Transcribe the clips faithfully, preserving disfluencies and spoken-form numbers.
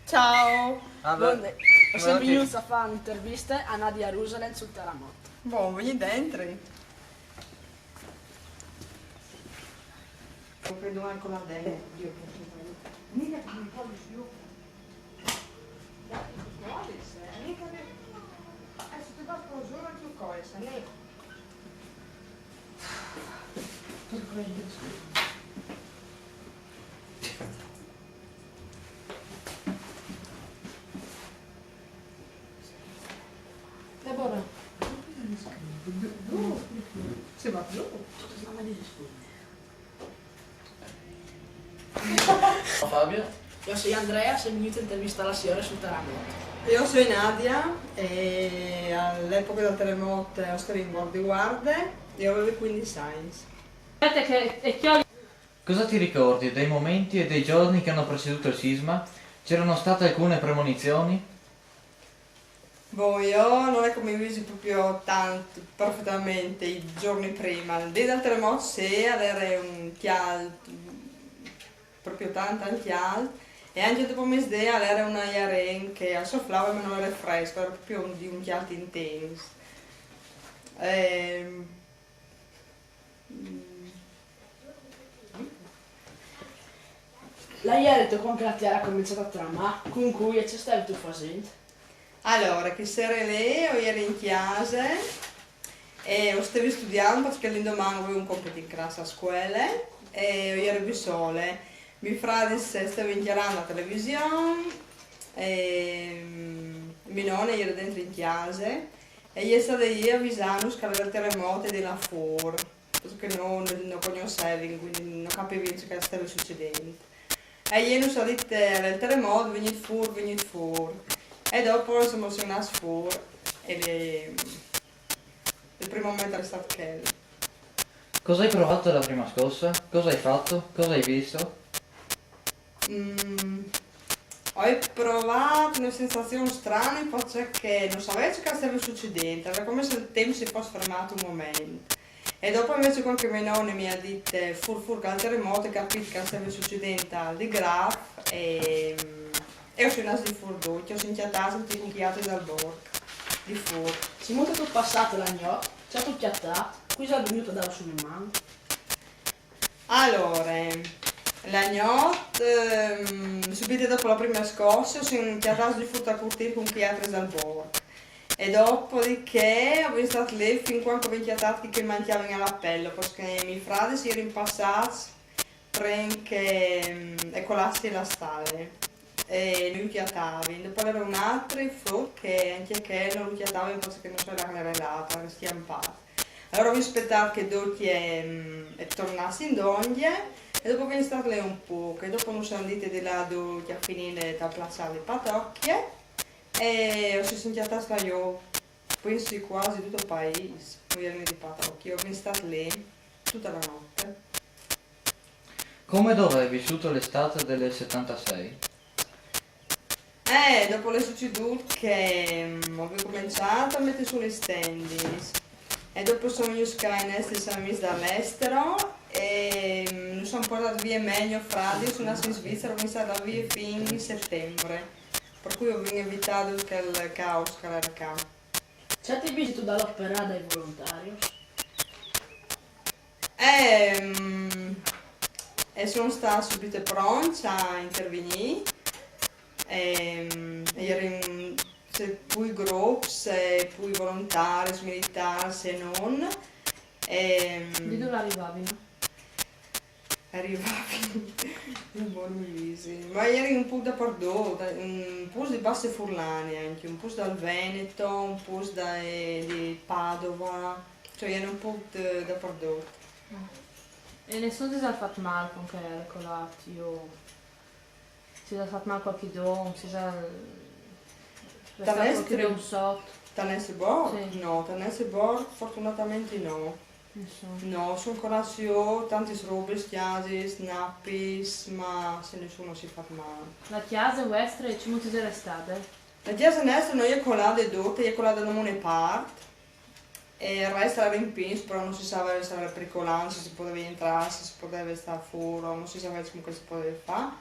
Ciao. Ah, beh. Bon, eh, sem vignûts a fâ une interviste a Nadia Rusalent sul taramot. Bon, vignît dentri. Prendo anche una degna. Mica che mi voglio sviluppare. Dai, che vuole, eh, mica che... Eh, se ti va a scuola, giuro, anche io cosa, né? Deborah. Sì, ma giù. Fabio? Jo o soi Andrea, o soi vignût a intervistâ la siore sul taramot. Jo o soi Nadia e a l'epoche dal taramot o stevi in Bordiuarde e o vevi cuindis agns. Vedete che è chiaro. Cosa ti ricordi dei momenti e dei giorni che hanno preceduto il sisma? C'erano state alcune premonizioni? Bon, jo no l'è che mi visi proprio tant perfetamentri i giorni prima. Il dì dal taramot sì, al jere un cjalt, proprio tant, tant cjalt, e ancje dopo misdì al jere un aiaren che al soflave ma no l'ere fresc, al jere proprio un, di un cjalt intens. Ehm, mm. L'aieret, cuant che la tiere e à començât a tramâ, cun cui e ce stevit fasint? Alore, chê sere lì o jeri in cjase e o stevi studiant parcè che l'indoman o vevi un compit in classe a scuele e o jeri sole. Miei fradis a stevin cjarant la television e mm, mê none e jere dentri in cjase e e je stade jê a visânus che al jere il taramot di lâ fûr, parcè che no, no, no cognossevin, cuindi no capivin ce che al steve sucedint. E jê nus à dit: "Eh, al è il taramot, vignît fûr, vignît fûr." E dopo o sem, o sem lâts fûr e le, il prin moment al è stât chel. Cosa hai provato alla prima scossa? Cosa hai fatto? Cosa hai visto? Mm, o ai provât une sensazion strane parcè che no savevi ce che al steve sucedint, al jere come se il timp si fos fermât un moment. E dopo invezit cuant che mê none mi à dit, eh, fûr fûr che al è il taramot, o ai capît che al steve sucedint alc di grâf e, e o sin lâts di fûr ducj, o sin cjatâts ancje cun chei altris dal borc, di fûr. Simon, tu âs passât la gnot, ce âstu cjatât, cui isal vignût a dâus une man? Alore, la gnot, ehm, subit dopo la prime scosse, o sin cjatâts di fûr tal curtîl cun chei altris dal borc. E dopo di chê o vin stât lì fin cuant che o vin cjatât chei che mancjavin a la pelo, parcè che miei fradis a jerin passâts prin che, mm, e colassi la stale. E no ju cjatavin. Dopo al jere un altri frut che ancje chel no lu cjatavin parcè che no sai là che al jere lât, al jere scjampât. Alore o vin spietât che ducj, mm, e tornassin dongje, e dopo o vin stât lì un pôc, e dopo nus sin andâts di là ducj a finî tal plaçâl di Patocje, e o si sin cjatâts jo, pensi cuasi dut il paîs, no jerin di Patocje, o vin stât lì tute la note. Come e dove hai vissuto l'estate del settantasei? Eh, dopo al è sucedût che, mm, o vin començât a meti sù lis tendis. E dopo a son vignûts ca i nestris amîs dal estero e, mm, nus àn puartât vie me e gno fradi, o sin lâts in Svizzere, o vin stât vie fin in setembre. Par cui o vin evitât chel caos che al jere ca. Ce âstu vist dal operâ dai volontarios? Ehm, e son stâts subit pronts a intervignî. Ehm, e jerin, sì, plui grups, e plui volontaris, militârs e no. Ehm, Di dulà a rivavin? A rivavin, no mi visi. Ma a jerin un pôc dapardut, un pôc di Basse Furlane ancje, un pôc dal Veneto, un pôc da, di Padova, cioè a jerin un pôc dapardut. E nissun si isal fat mâl cuant che al è colât, o si isal fat mâl cualchidun, si isal... Tal nestri? Cualchidun sot. Tal nestri borc? Sì. No, tal nestri borc fortunatamentri no. Insomma. No, son ancora sü tantis robis, cjasis, napis, ma se nissun si fa mal. La cjase vuestre cemût ise restade? La cjase nestre no je colade dute, je colade nome une part. E resta rimpins, però non si saveva se era pericolant, se si podeva entrare, se si podeva stare fora, non si saveva come che si podeva fare,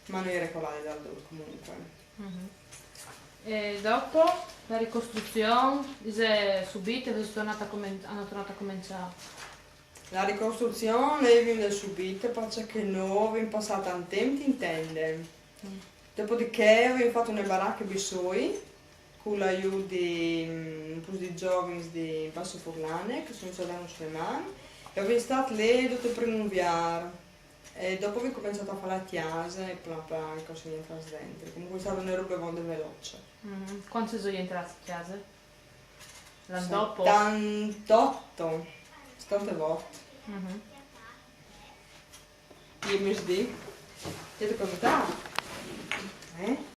ma noi era colade dal dut comunque. E dopo la ricostruzione, ise subite, ise tornate a comen- hanno tornato a cominciare. La ricostruzione l'avevamo subite perché noi avevamo passato un tempo in tende. Dopodiché avevamo fatto une barache bisoi con l'aiuto di mm, un po' di giovani di Basso Furlane che sono stati sulle mani e avevamo stato lì tutto per un viaggio. E dopo avevamo cominciato a fare la chiesa e plan plan così entrare dentro. Comunque è stata una roba molto veloce. Mhm. Quando sei entrata in chiesa? L'anno dopo? Settantotto. Settantotto. Mhm. Io mi sdi. Che ti conta? Eh?